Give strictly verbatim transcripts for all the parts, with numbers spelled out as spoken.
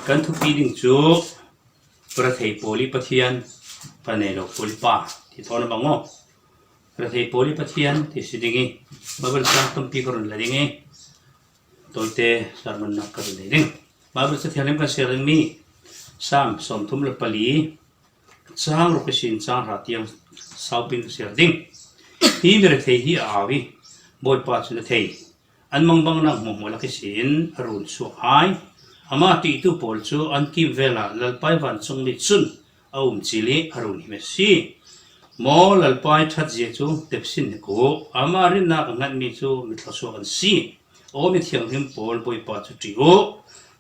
Kan thupi ding cu rethei pawl i Pathian, pa nei lo pawl i pa ti thawn a bang aw. Rethei pawl i Pathian ti si ding i Bible chang tampi ka run la ding i tawite sermon nak ka run lei ding. Bible Cathiang lim kan siar dingmi Sam sawmthum le pali, cang ruk ihsin cang hra tiang saupin ka siar ding. Hi mi rethei hi a au i Bawipa cun a thei. An mangbangnak hmuahhmuah lak ihsin a run suak hai. Amah ṭihtu pawl cu an kimvel ah Lalpa i vancungmi cun a um cil i a run him a si. Maw Lalpa i ṭhatzia cu tepsin hnik u. Amah rinnak a hngatmi cu mi thluasuak an si. Aw mi thianghlim pawl, Bawipa cu ṭih u.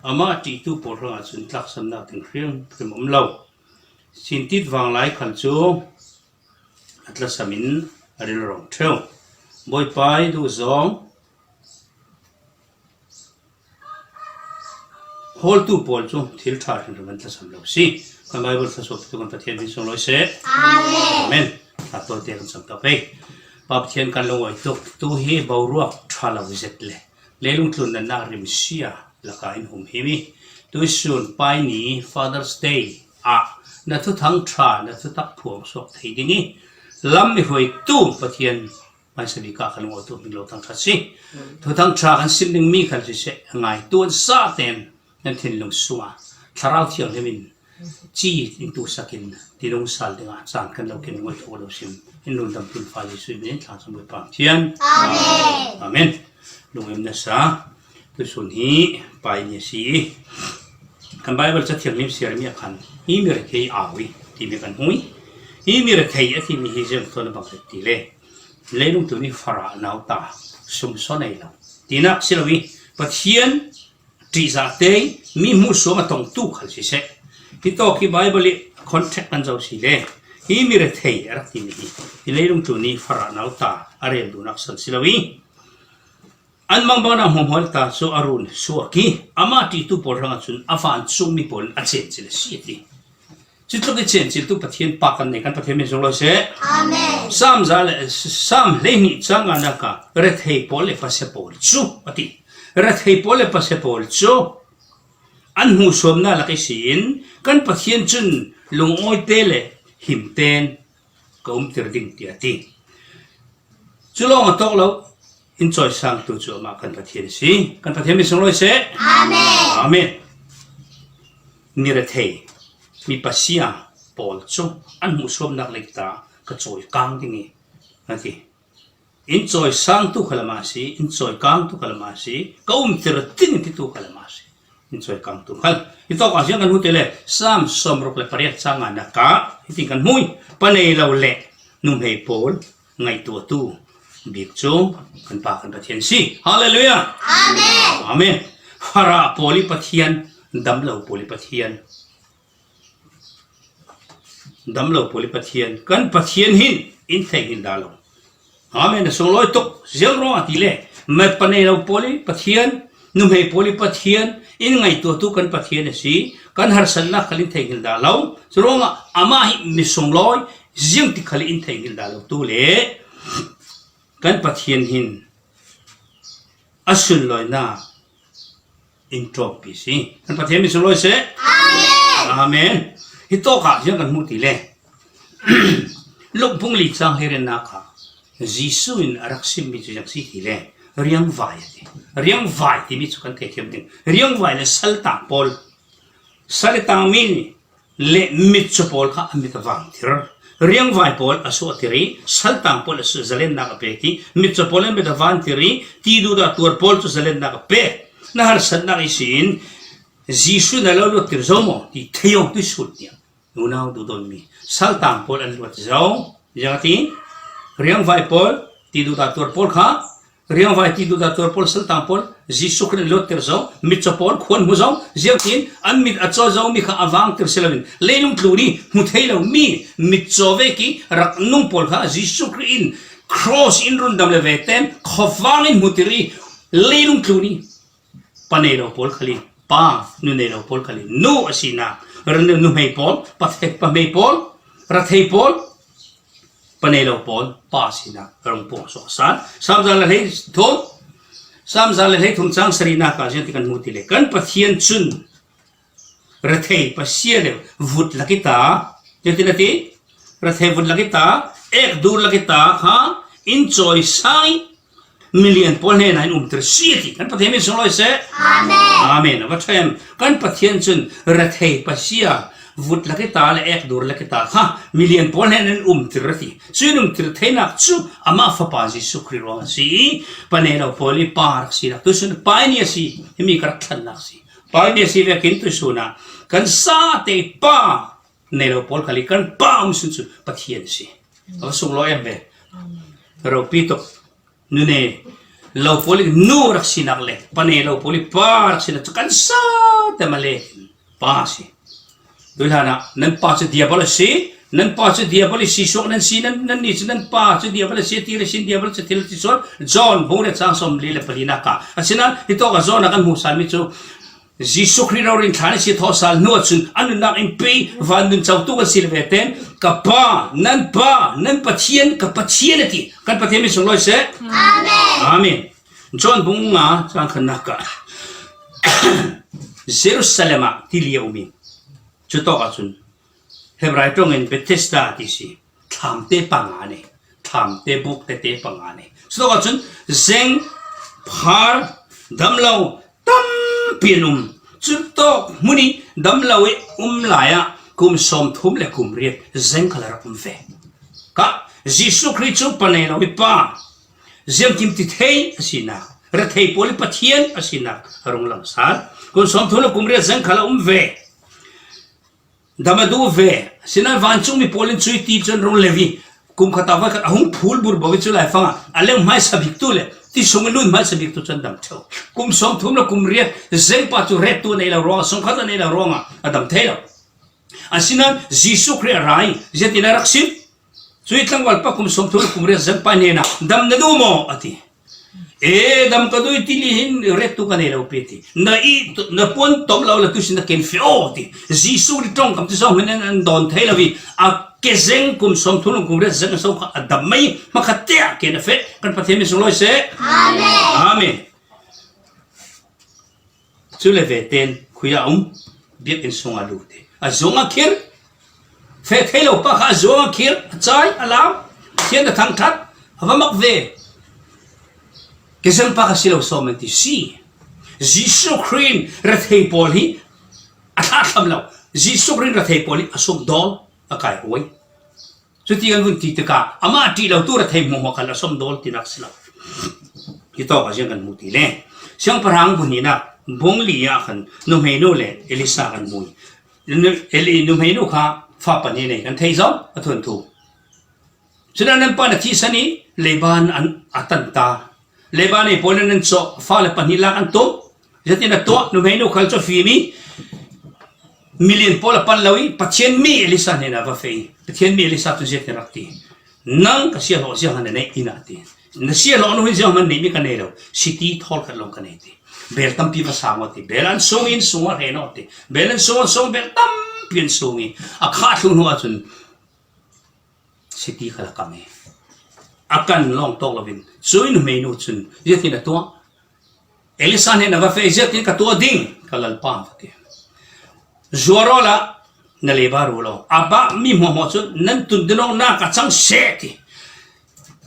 Amah ṭihtu pawl hrangah cun tlaksamnak ding hrimhrim a um lo. Sintit vanglai khal cu a tlasam in a rilrawng ṭheu. Bawipa i duh zong hawltu pawl cu thil ṭha hrimhrim an tlasam lo si. Kan Bible thluasuak tu kan Pathian min sunglawi seh. Amen. Amen. Thlatualte kan sam tak pei. Pa Pathian kan lungawi tuk tu hi boruak ṭha lo zet le leilung tlun natnak rimsia lakah in humhim i tuisun Pai Ni Father's Day ah na thuthang ṭha, na thutak phuang suak thei ding i lam i hruaitu Pathian hmaisa bik ah kan aw tu hming lo thangṭhat si. Thuthang ṭha kan sim dingmi khal siseh, a ngaitu an sa ten nan thinlung sungah Thlarau Thianghlim in ci in tusak in tinung sal dingah caan kan lo ken ngawi thawk lo sim. In lungdam tun fa Jesuh min in thlang sam Bawipa Pathian. Amen. Amen. Lungim nasa. Tusun hi Pai Ni a si i kan Bible Cathiang lim siarmi a khan hi mi rethei au i timi kan hmu i hi mi rethei a timi hi ziang thawn a bang ti le leilung tlun i farah nauta sumsawn ei lo tinak si lo i Pathian ṭihzahte mi hmuhsuam a tongtu khal siseh. Hi tawk hi Bible i context kan zoh si le hi mi rethei a rak timi hi hi leilung tlun i farah nauta a rel duhnak san si lo i an mangbangnak hmuahhmuah ta cu a run suak i amah ṭihtu pawl hrangah cun a vancungmi pawl in a cencil a si a ti. Cutluk i cenciltu Pathian pa kan nei, kan Pathian min sunglawi seh. Amen. Sam za le, Sam hleihnih cang nganak ah rethei pawl le pasal pawl cu a ti. Rethei pawl le pasal pawl cu an hmuhsuamnak lak ihsin kan Pathian cun lungawite le himten ka umtir ding ti a ti. Cu lawng a tawk lo, in cawisangtu cu amah kan Pathian a si. Kan Pathian min sunglawi seh. Amen. Amen. Mi rethei, mi pasia pawl cu an hmuhsuamnak lei ta ka cawikang ding i a ti. In cawisangtu khal amah a si, in cawikangtu khal amah a si, ka umtir ding titu khal amah a si. In cawikangtu khal. Hi tawk ah ziang kan hmu ti le Sam sawmruk le pariat cang nganak ah hiti kan hmu i pa nei lo le nuhmei pawl ngaihtuahtu bik cu kan pa kan Pathian si. Hallelujah. Amen. Amen. Farah pawl i Pathian, dam lo pawl i Pathian. Dam lo pawl i Pathian, kan Pathian hin in theihnghilh dah lo. Amen. A sunglawi tuk ziang ruangah ti le, mah pa nei lo pawl i Pathian, nuhmei pawl i Pathian, in ngaihtuahtu kan Pathian a si, kan harsatnak khal in theihnghilh dah lo. Curuangah amah hi mi sunglawi ziang ti khal in theihnghilh dah lo tu le kan Pathian hin a sunlawinak in ṭawmpi si. Kan Pathian min sunglawi seh. Amen. Amen. Hi tawk ah ziang kan hmu ti le Luk bung li cang hleiriatnak ah Jesuh in a rak simmi cu ziang si ti le riangvai a ti. Riangvai timi cu kan theithiam ding. Riangvai le saltang pawl, salitang mi le mitcaw pawl kha a mit a vangtir. Riangvai pawl a suahtir i, saltang pawl a suah zalennak a pek i, mitcaw pawl an mit a vangtir i, tiduhdah tuar pawl cu zalennak a pek. Na harsatnak ihsin Jesuh na lo luattir zo maw ti thei awng tuisun tiang. Unau duhdawtmi saltang pawl an luat zo. Ziang a ti, riangvai pawl, tiduhdah tuar pawl kha, riangvai tiduhdah tuar pawl, saltang pawl, Jesuh Khrih an luatter zo, mitcaw pawl khuan hmu zo, ziangtin an mit a caw zomi kha a vangtir si loin, leilung tlun i hmu thei lomi mitcaw vek i rak nung pawl kha Jesuh Khrih in cross in rundam le veten khuavang in hmutir i leilung tlun i pa nei lo pawl khal i pa, nu nei lo pawl khal i nu a sinak, ra-, nuhmei pawl, pa thei, pa hmei pawl, ra thei pawl, pa nei lo pawl pa sinak rung puang suak a san. Sam za le hlei thum, Sam za le hlei thum cang sarihnak ah ziang ti kan hmu ti le kan Pathian cun Rethei pasia le vut lak i ta. Tia tin a ti. Rethei vut lak i ta. Ek dur lak i ta kha. In cawi sang i milian pawl hnena in umtir si a ti. Kan Pathian min sung lawi se. Amen. Amen. A va ṭha em. Kan Pathian cun rethei pasia vut lak i ta le ek dur lak i ta kha milian pawl hnena in umtir a ti. Cu in umtir theinak cu amah Fapa Jesuh Khrih ruang a si i, pa nei lo pawl i pa rak sinak tu sun pa i ni a si. Himi ka rak thlannak si. Pa i ni a si vekin tu sun ah kan sa te pa nei lo pawl khal i kan pa um sun cu Pathian a si. A va sung law em ve. Ropi tuk. Nu nei lo pawl i nu rak sinak le pa nei lo pawl i pa rak sinak cu kan sa te ma le pa si. Tu hlan ah nan pa cu diabol a si. Nan pa cu diabol i si suak nan si nan, nan ni cu nan pa cu diabol a si ti le sin diabol cu thil ti sual John bung le cang sawm li le pali nak ka. A si nan hi tawk a John a kan hmuh sal mi cu Jesuh Khrih rori in thlan a si thawh sal hnu ahcun a nunnak in pei van nun co tu kan si le ve ten ka pa, nan pa, nan Pathian, ka Pathian a ti. Kan Pathian min sung lawi se. Amen. Amen. John bung nga cang khatnak ah Jerusalem ah tili a um i cu tawk ahcun Hebrai ṭawng in Bethesda ti si. Thlamte panga nei, thlamte buk tete panga nei. Cu tawk ahcun zeng, phar, damlo tampi an um. Cu tawk hmun i damlo i um lai ah kum sawmthum le kum riat zeng khal a rak um ve. Ka Jesuh Khrih cu pa nei lo i pa, ziangkim ti thei a sinak, rethei pawl i Pathian a sinak a rung lang sal. Kum sawmthum le kum riat zeng khal a um ve. Dam a duh ve. Asinain vancungmi pawl in cui ti cun rung leu i kum khat ah voi khat a hung phul burbo i cu laifang ah a leng hmaisa bik tu le ti sung i lun hmaisa bik tu cun dam ṭheu. Kum sawmthum le kum riat zengpa cu ret tu a nei lo ruangah, sungkhat a nei lo ruangah a dam thei lo. Asinain Jesuh Khrih a ra i ziatin a rak sim. Cui tlangval pa kum sawmthum le kum riat zengpa hnenah dam na duh maw? A ti. E, dam ka duh i ti li hin ret tu ka nei lo pi ti. Na i, na puan tom lo la tu sin na ken fe aw ti. Jesuh ri ṭong kam ti zong hin an, an dawn thei lo i a ke zeng kum sawmthum le kum riat zeng a so kha a dam mai hmakhat te ah ken a fe. Kan Pathian min sung lawi se. Amen. Amen. Cu le ve ten khui ah um, biakinn sungah lu te. A zong a khir, feh thei lo pa kha a zong a khir, a cai, a lam, thian a thangṭhat, a va mak ve. Ke zeng pa kha si lo sawm an ti si. Jesuh Khrih in rethei pawl hi a thlahthlam lo. Jesuh Khrih in rethei pawl hi a sawm dawl, a kai huai. Cuti kan vun ti tikah amah ṭih lo tu rethei hmuahhmuah khan a sawm dawl tinak si lo. Hi tawk a ziang kan hmu ti le Siangpahrang bung hnihnak bung li ah khan nuhmei nu le Elisa kan hmu i, nu-, Eli, nuhmei nu kha fa pahnih nei kan thei zong a thuanthu. Cun an pa na thihsan i Laban an a tan ta. Laban ei pawl in an cawh, fale pahnih lak an tum. Ziatin a tuah, nuhmei nu khal cu a fim i milian pawl a pan lo i Pathian mi Elisa hnenah va feh i Pathian mi Elisa cu ziatin rak ti, nang ka siahlawh ziang han na neih inn ah ti. Na siahlawh nu hin ziang han neihmi ka nei lo. Siti thawl khat lawng ka nei ti. Bel tampi va sang aw ti. Bel an sung in sung aw hren aw ti. Bel an sung an sung bel tampi an sung i a khah thluh hnu ahcun siti kha a kang i a kan lawng tawk loin cui nuhmei nu cun ziatin a tuah. Elisa hnen a va feh, ziatin ka tuah ding, ka lalpa, va ti. Zuar awla na leba ru lo. A bah mi hmuahhmuah cun nan tun dinawknak a cang seh ti.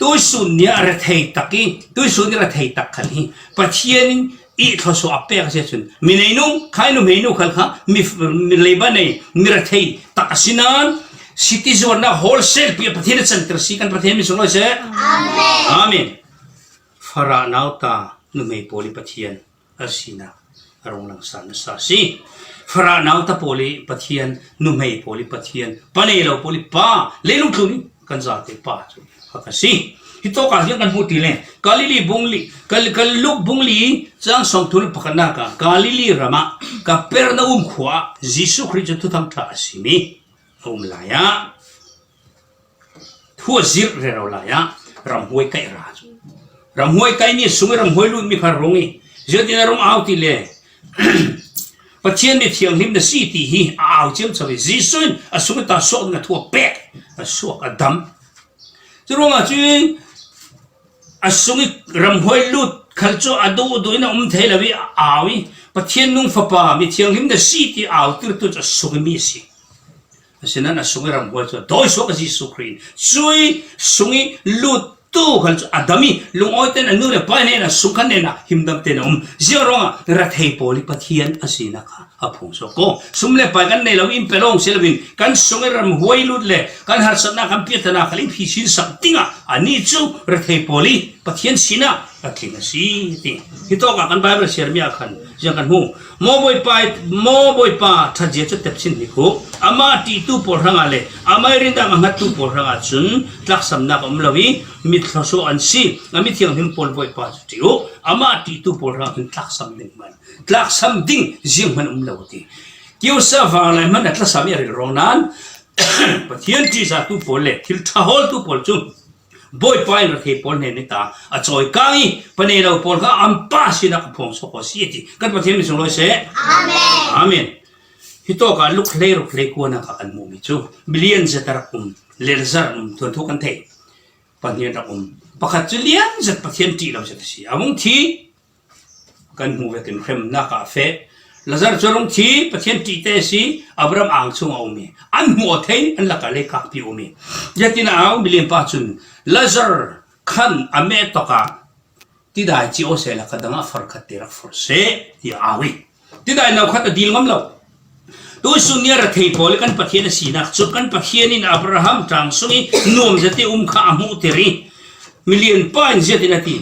Tuisun nih a rethei tak i, tuisun nih a rethei tak khal hi Pathian in i thluasuah a pek a si ahcun, mi nei nu, khai nuhmei nu khal kha, mi, mi leiba nei, mi rethei tak a si nain, siti zuarnak wholesale pi a Pathian a canter si kan Pathian min sung lawi seh. Amen. Amen. Farah nauta nuhmei pawl i Pathian a sinak a rung langsar nasa si. Farah nauta pawl i Pathian, nuhmei pawl i Pathian, pa nei lo pawl i pa, leilung tlun i kan zate pa cu kha ka si. Hi tawk ah hian kan hmuh ti le Galilee bung li, Gal-, Gal-, Luke bung li cang sawmthum le pakhatnak ah Galilee ram ah Kapernaum khua ah Jesuh Khrih cu thuthang ṭha a simi a um lai ah, thu a zirh rero lai ah ramhuai kaih a ra cu. Ramhuai kaihmi a sung i ramhuai lutmi kha rung i, ziatin a rung au ti le Pathian mi thianghlim na si ti hi a au ciamco i Jesuh in a sung i ta suak ding a thu a pek, a suak, a dam. Curuangah cun a sung i ramhuai lut khal cu a duh duh in a um thei lo i a au i Pathian nung fapa, mi thianghlim na si ti autirtu cu a sung i mi a si. Asinain a sung i ramhuai cu a dawi suak a Jesuh Khrih in cui sung i luttu khal cu a dam i lungawi ten a nu le pa hnenah sung khan hnenah himdam ten a um. Ziang ruangah rethei pawl i Pathian a sinak kha a phung suak ko. Sum le pai kan nei lo in pe lawng si loin kan sung i ramhuai lut le kan harsatnak kan piatana khal in phisin sak dingah anih cu rethei pawl i Pathian sinak a tling a si ti. Hitawkah kan Bible siarmi ah khan ziang kan hmu. Maw Bawipa, maw Bawipa ṭhatzia cu tepchin hnik uh. Amah ṭihtu pawl hrangah le amah i rinnak a hngattu pawl hrangah cun tlaksamnak a um lo i mitthluasuah an si. A mithianghlim pawl Bawipa cu ṭih uh. Amah ṭihtu pawl hrangah hin tlaksam ding hman, tlaksam ding ziang hman um lo ti. Kiosa vanglai hman a tlasam i a rilrawng nain Pathian ṭihzatu pawl le thil ṭha hawltu pawl cu Bawipa in rethei pawl hnen i ta a cawikang i, pa nei lo pawl kha an pa sinak a phawng suak aw si a ti. Kan Pathian min sunglawi seh. Amen. Amen. Hitawkah Luk hlei ruk hlei kuanak ah kan hmuhmi cu milian zet a rak um, le Lazar an um, thuanthu kan thei. Pahnih an rak um. Pakhat cu lian zet, Pathian ṭih lo zet a si. A vung thi, kan hmuh vekin hremnak ah a feh. Lazar cu a rung thi, Pathian ṭihte a si, Abraham ang chung a um i an hmuh aw thei, an lakah leikakpi a um i. Ziatin a au, milian pa cun Lazar khan a meh tawkah tidai ci aw sehla ka dang a far khat te rak far seh, tiah a au i. Tidai no khat a dil ngam lo. Tusun nih a rethei pawl i kan Pathian a sinak cu kan Pathian in Abraham ṭaang sung i nuam zet i um kha a hmuhter i milian pa in ziatin a ti.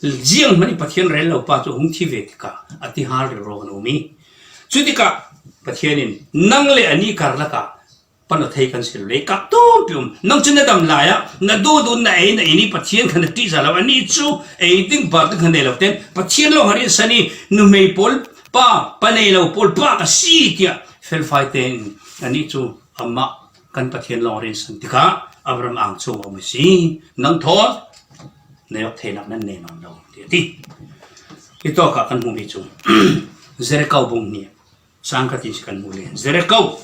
Zianghman i Pathian rel lo pa cu a hung thi ve tikah a ti hal rero kan um i, cu tikah Pathian in nang le ani karlak ah pan aw thei kan si lo, leikak tumpi um. Nang cu na dam lai ah na duhdun na ei na in i Pathian kha na ṭihzah lo, ani cu ei ding bar ding kha nei lo ten Pathian lawng a rinsan i nuhmei pawl pa, pa nei lo pawl pa ka si tiah felfai tein ani cu amah kan Pathian lawng a rinsan tikah Abraham ang chung a um a si. Nang thawn na awk theinak nan nei nawn lo, tiah a ti. Hitawkah kan hmuhmi cu Jericho bung hnih, sang ka ti si kan hmuh le Jericho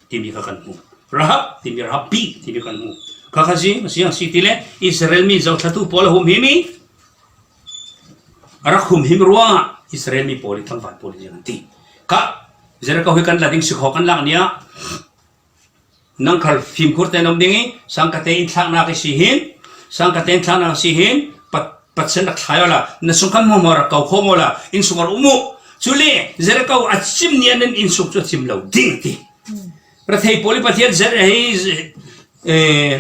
timi kha kan hmu. Rahab timi, Rahabbi timi kan hmu. Kha kha zing, ziang si ti le Israel mi zothlatu pawl a humhim i a rak humhim ruangah Israel mi pawl i tlangval pawl i ziang an ti. Kha Jericho hi kan la ding si khaw kan lak nia, nang khal fimkhur tein om ding i, sangkate in thlaknak i si hin, sangkate in thlaknak i si hin, pat, patsan rak thlai awla, na sung kan hmuahmuah rak ko khawm awla, inn sung rak um uh. Cule Jericho a cim nia nan inn sung cu a cim lo ding a ti. Rethei pawl i Pathian Jer-, hei, eh,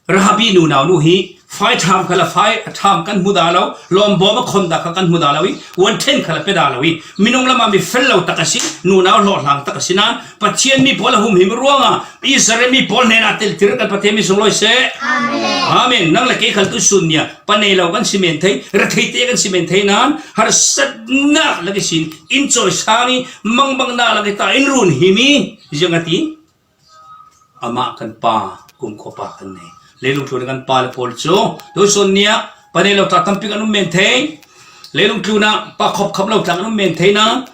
Rahabi nunau nu hi fai ṭham khala fai a ṭham kan hmu dah lo, lawmbawm a khom dah kha kan hmu dah lo i, one tenth khala pe dah lo i, minung lamah mi fel lo tak a si, nunau hlawhhlang tak a si nain, Pathian mi pawl a humhim ruangah Israel mi pawl hnenah teltir kan Pathian mi sunglawi seh. Amen. Amen. Nang le kei khal tusun nia pa nei lo kan si men thei, rethei te kan si men thei nain, harsatnak lak ihsin in cawisang i, mangbangnak lak i ta in run him i, ziang a ti. Amah kan pa, kumkhua pa kan nei. Leilung tlun kan pa le pawl cu tusun nia pa nei lo tla tampi kan um men thei. Leilung tlunah pa khopkhap lo tla kan um men thei nain,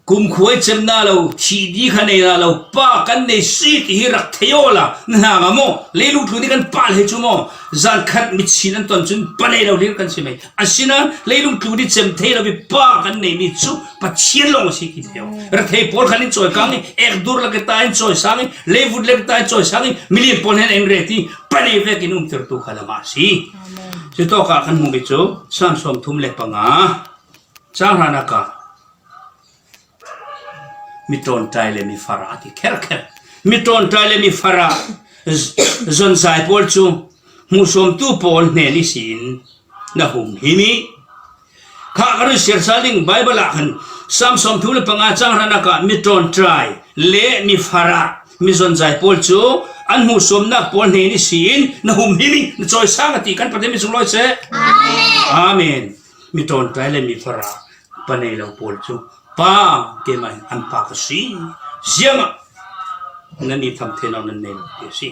kumkhua i cem na lo, thih di kha nei na lo pa kan nei si ti hi rak thei awla na hna nga maw? Leilung tlun i kan pa le hi cu maw? Zan khat mitchin an ton cun pa nei lo hlir kan si mai. Asinain leilung tlun i cem thei lo i pa kan neimi cu Pathian lawng a si ti thei. Rethei pawl khan in cawikang i, ekdur lak i ta in cawisang i, leivut lak i ta in cawisang i, milian pawl hnen in ret i, pa nei vekin umtertu kha lamah a si. Amen. Cutawkah kan hmuhmi cu Sam sawmthum le panga, cang hranak ah, mi ṭawnṭai le mi fara a ti kherkher. Mi ṭawnṭai le mi fara z-, zonzai pawl cu hmuhsuamtu pawl hnen ihsin na humhim i, kha ka run siar sal ding Baibal ah khan Sam sawmthum le panga cang hranak ah mi ṭawnṭai le mi fara, mi zonzai pawl cu an hmuhsuamnak pawl hnen ihsin na humhim i na cawisang a ti kan Pathian mi sunglawi seh. Amen. Amen. Mi ṭawnṭai le mi fara pa nei lo pawl cu pa, keimah hin an pa ka si. Ziangah nan i tham theinak nan nei lo ti a si.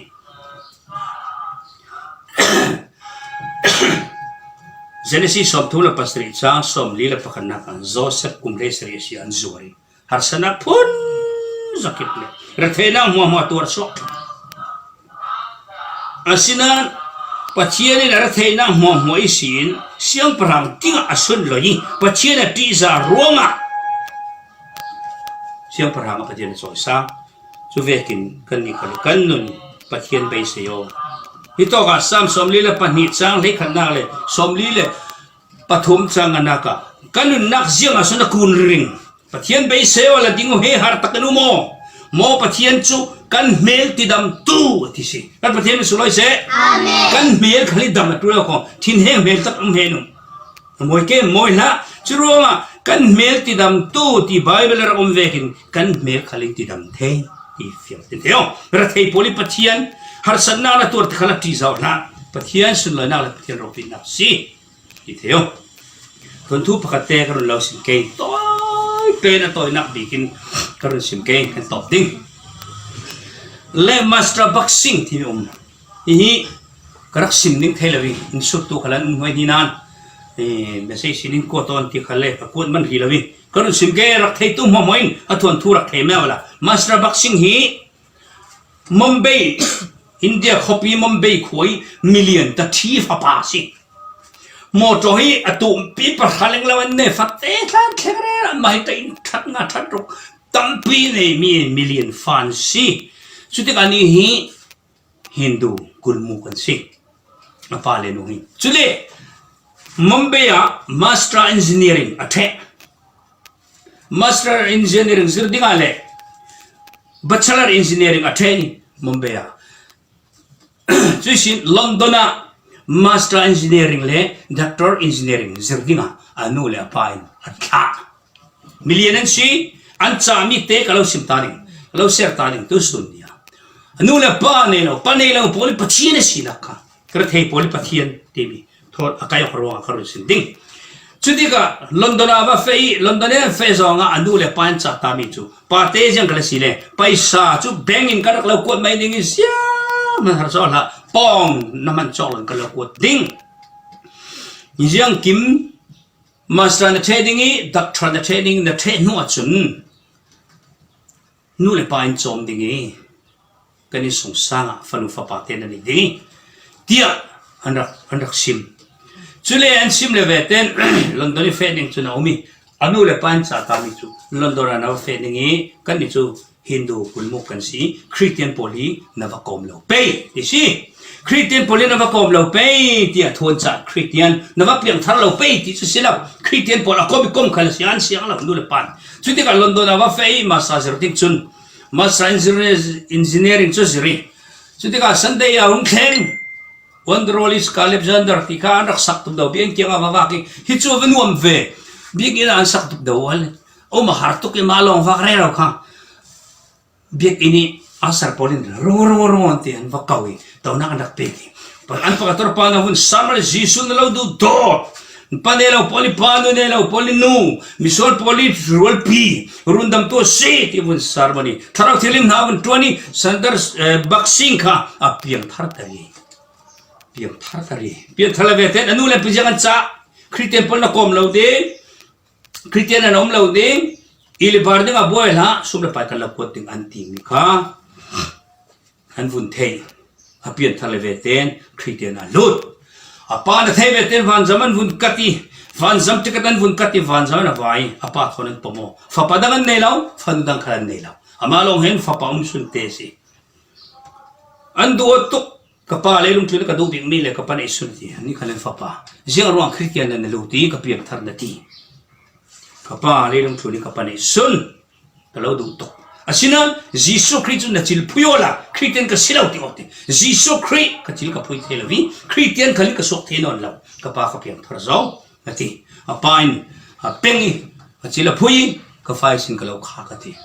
Genesis sawmthum le pasarih cang sawmli le pakhatnak ah Joseph kum hleisarih a si an zuar i harsatnak phun zakip le retheinak hmuahhmuah tuar suak. Asinain Pathian in a retheihna hmuahhmuah ihsin siangpahrang dingah a sunlawi i Pathian a ṭihzah ruangah siangpahrang a Pathian a cawisang. Cuvekin kannih khal kan nun Pathian beisei aw. Hitawkah Sam sawmli le pahnih chang hleikhatnak le sawmli le pathum chang ngahnakah kan nunnak ziangah sawn a kun ringring. Pathian beisei aw, la ding uh he, hartakin um aw. Maw Pathian cu kan hmel tidamtu a ti si. Kan Pathian min sunglawi seh. Amen. Kan hmel khal hi dam a ṭul lo kho. Thinheng hmel tak um hen uh. A mawi ke, mawi hlah. Curuangah kan hmel tidamtu ti Baibal a rak um vekin kan hmel khal hi tidam thei ti fiang tin thei aw. Rethei pawl i Pathian harsatnak na tuar ti khal a ṭihzah hlah. Pathian sunlawinak le Pathian ropinak si. Ti thei aw. Thuanthu pakhatte ka run lo sim kei. Tawi pen a tawinak bikin ka run sim kei, kan tawp ding. Le Master Baksing ti um. Hihi ka rak sim ding thei lo i, in suttu khal an um hnuai ni nan. Eh, message sin in kua tawn ti khal le ka kuat man ri lo i, ka run sim kei, rak theitu hmuahhmuah in a thuanthu rak thei meo la. Master Baksing hi Mumbai, India khuapi Mumbai khua i milian ta thi fapa si. Mawṭaw hi a tumpi pahra lenglo an nei, fate tlan thleng rel, amah hi ta in ṭhat nga ṭhat ruk tampi nei mi milian fan si. Cutik ani hi Hindu gulmuk an si. A pa le nu hi. Cule Mumbai ah Master Engineering a ṭheh. Master Engineering zir dingah le Bachelor Engineering a ṭheh ni Mumbai ah. Cuisin London ah Master Engineering le Doctor Engineering zir dingah a nu le a pa in a thlah. Milian an si, an cah mi te ka lo sim ta ding, ka lo ser ta ding, tu sun nia. A nu le pa nei lo, pa nei lo pawl i Pathian a sinak kha, ka rethei pawl i Pathian timi thawt a kai awk ruangah ka run sin ding. Cutikah London ah va feh i, London ah feh zongah a nu le pa in cah ta mi cu, pa te ziang ka la si le, paisa cu bank in ka rak lo kuat mai ding i, ziang man har sawh hlah, pawng na man cawk lo in ka lo kuat ding. Ziang kim Master na ṭheh ding i, doctor na ṭheh ding, na ṭheh hnu ahcun nu le pa in cawm ding i, kan innsungsang ah fanu fapa te na nei ding i, tiah an rak, an rak sim. Cule an sim le ve ten London i feh ding cu na um i, a nu le pa in cah ta mi cu London ah na va feh ding i, kannih cu Hindu gulmuk kan si, Khristian pawl hi na va kawm lo pei ti si. Khristian pawl hi na va kawm lo pei tiah thuan cah Khristian na va piangthar lo pei ti cu si lo. Khristian pawl a kawm i kawm khal a si, an siang lo nu le pa in. Cutikah London ah va feh i, Master zir ding cun Master Engineer-, Engineering cu zir i. Cutikah Sunday ah hung thleng. One Roll is Alexander ti kha an rak sak tuk do, biakinn kiangah va vak i, hi cu a va nuam ve. Biakinn ah an sak tuk do, a um a har tuk i, mah lawng vak rero kha. Biakinn i a sar pawl in ru, ru, ru an ti, an va ko i, tonak an rak pek i. An pakhat tor pa na vun sam le, Jesuh na lo duh dawt. Pa nei lo pawl i pa, nu nei lo pawl i nu, misual pawl i rualpi, rundamtu a si ti vun sermon i, Thlarau Thianghlim hna vun ṭuan i, Sanders, eh, Baksing kha a piangthar ter i. Piangthar ter i. Piangthar le ve ten a nu le pi ziang an cah. Khristian pawl na kawm lo ding. Khristian an um lo ding. I le bar ding a buai hlah, sum le pai kan lo kuat ding an timi kha an vun theih. A piangthar le ve ten Khristian a lut. A pa na thei ve ten vanzam an vun kat i, vanzam tikat an vun kat i, vanzam an a vai. A pa thawn an pom aw. Fapa dang an nei lo, fanu dang khal an nei lo. Amah lawng hen fapa um sun te si. An duh aw tuk, ka pa leilung tlun ka duh bikmi le ka pa neih sun ti. Ani khan an fapa. Ziang ruang Khristian na na lut i ka piangthar na ti. Ka pa leilung tlun i ka pa neih sun. Ka lo duh tuk. Asinain Jesuh Khrih cu na cil phui awla Khristian ka si lo ti awk ti. Jesuh Khrih ka cil ka phui thei lo i Khristian khal in ka suak thei nawn lo. Ka pa ka piangthar zo. A ti. A pa in a peng i, a cil a phui i, ka fa i sin ka lo kha ka ti.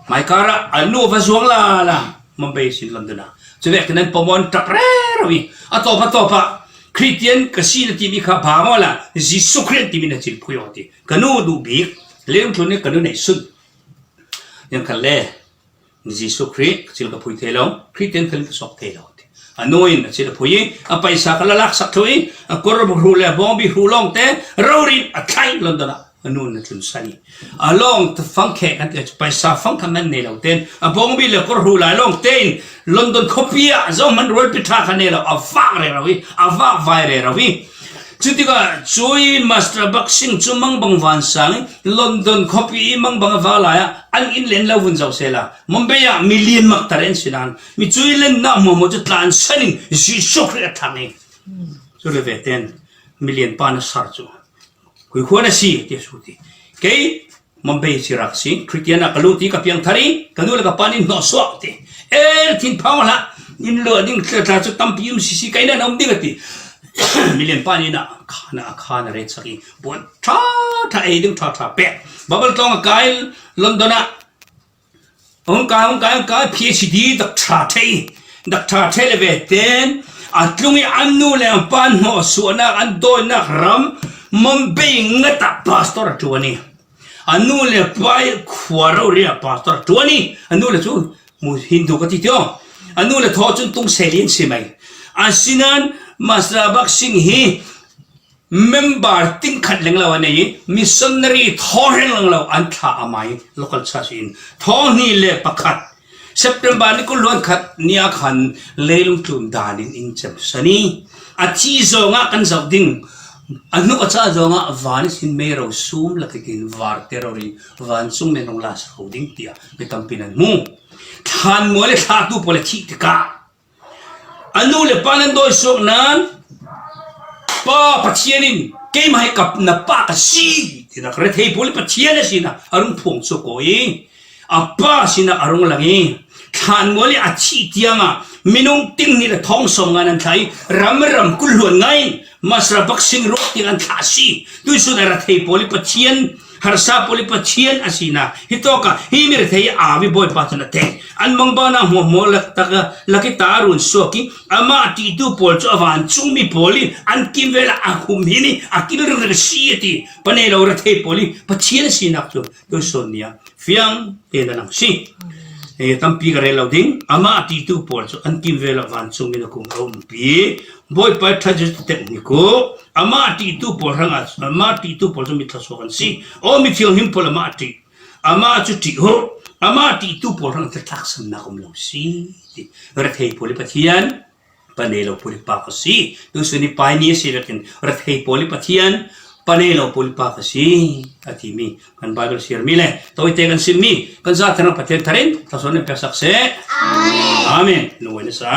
Maikar ah a nu va zuang lala, Mumbai sin London ah. Cuvek nan pom aw an ṭap rero i, a tawp a tawp ah, Khristian ka si na timi kha bang awla, Jesuh Khrih an timi na cil phui aw ti. Ka nu duh bik, leilung tlun i ka nu neih sun. Niang khat le, Jesuh Khrih ka cil ka phui thei lo, Khristian khal in ka suak thei lo ti. A nu in a cil a phui i, a paisa kha la laksak thluh i, a kawr hruh le a bawngbi hruh lawngte rori in a thlaih London ah. A nun a tlun san hi. A lawng ta fang khe kan ti, paisa fang kha man nei lo ten, a bawngbi le kawrhru lai lawng ten, London khuapi ah zong man rualpi ṭha kha nei lo, a vak rero hi, a vak vai rero hi. Cutikah cui Master Baksing cu mangbang vansang in London khuapi i mangbang a vak lai ah an inn len lo vun zo sela, Mumbai ah milian mak tar en sinan, mi cui lennak hmuahhmuah cu tlan san in Jesuh Khrih a thang hi. Cu le ve ten, milian pa na sar cu. Khuikhua na si, tiah su ti. Kei Mumbai si rak si, Khristian ah ka lut i ka piang thar i, ka nu le ka pa nih hnawh suak ti. El thin phang hlah, in luah ding tla tla cu tampi um sisi, kei nan a um ding a ti. Milian pa nih na khan a khan a ret sak i, buan ṭha ṭha ei ding ṭha ṭha pek. Babal tlawng a kai London ah, hung kai, hung kai, hung kai, PhD doctor ṭhei, doctor ṭhei le ve ten, a tlung i an nu le an pa hnawh suahnak, an dawinak ram, Mumbai ngat ah pastor a ṭuan i, a nu le pa i khua rori ah pastor a ṭuan i, a nu le cu mu Hindu ka ti tio, a nu le thaw cun tung se lian si mai. Asinan Master Baksing hi member ting khat leng lo a nei i, missionary thawng hreng leng lo an thlah a mai, local church in. Thawng hnih le pakhat, September ni kul hluan khat ni ah khan leilung tlun dan in in cem san i, a thi zong ah kan zoh ding, a hnuk a ca zong ah van ihsin mei ro sum lak in var te rori vancung men hong la sa kho ding tiah mi tampi nan hmu. Thlanmual i thlahtu pawl a thih tikah, a nu le pa nan dawi suak nan, Pa Pathian in, "Keimah hi ka na pa ka si," tinak rethei pawl i Pathian a sinak a rung phuang cu ko i, a pa sinak a rung lang i, thlanmual i a thih tiangah minung ting hnih le thawng sawm ngan an thlah i, ram ram kul hluan ngai in Master Baksing ruak tiang an thlah a si. Tuisun a rethei pawl i Pathian, harsa pawl i Pathian a sinak hi tawkah hi mi rethei a au i Bawipa cun a tei. An mangbana hmuahhmuah lak tak a, lak i ta a run suak i, amah ṭihtu pawl cu a vancungmi pawl i an kimvel ah a humhim i a kil ringring a si a ti. Pa nei lo rethei pawl i Pathian a sinak cu tuisawn ni ah fiang tein a lang si. Eh, tampi ka rel lo ding. Amah ṭihtu pawl cu an kimvel ah vancungmi na kum a umpi. Bawipa i ṭha Jesuh tek ni ku. Amah ṭihtu pawl hrangah, amah ṭihtu pawl cu mi thluasuak an si. Aw, mi thianghlim pawl amah ṭih. Amah cu ṭih uh. Amah ṭihtu pawl hrang tlatlaksannak um lo si. Ti. Rethei pawl i Pathian, pa nei lo pawl i pa ka si. Tuisun i pa ni a si vekin rethei pawl i Pathian, pa nei lo pawl i pa ka si, a timi kan Baibal siarmi le tawite kan simmi kan za thar Pathian tharin thluasuak nan peksak seh. Amen. Amen. Lungawi na sa.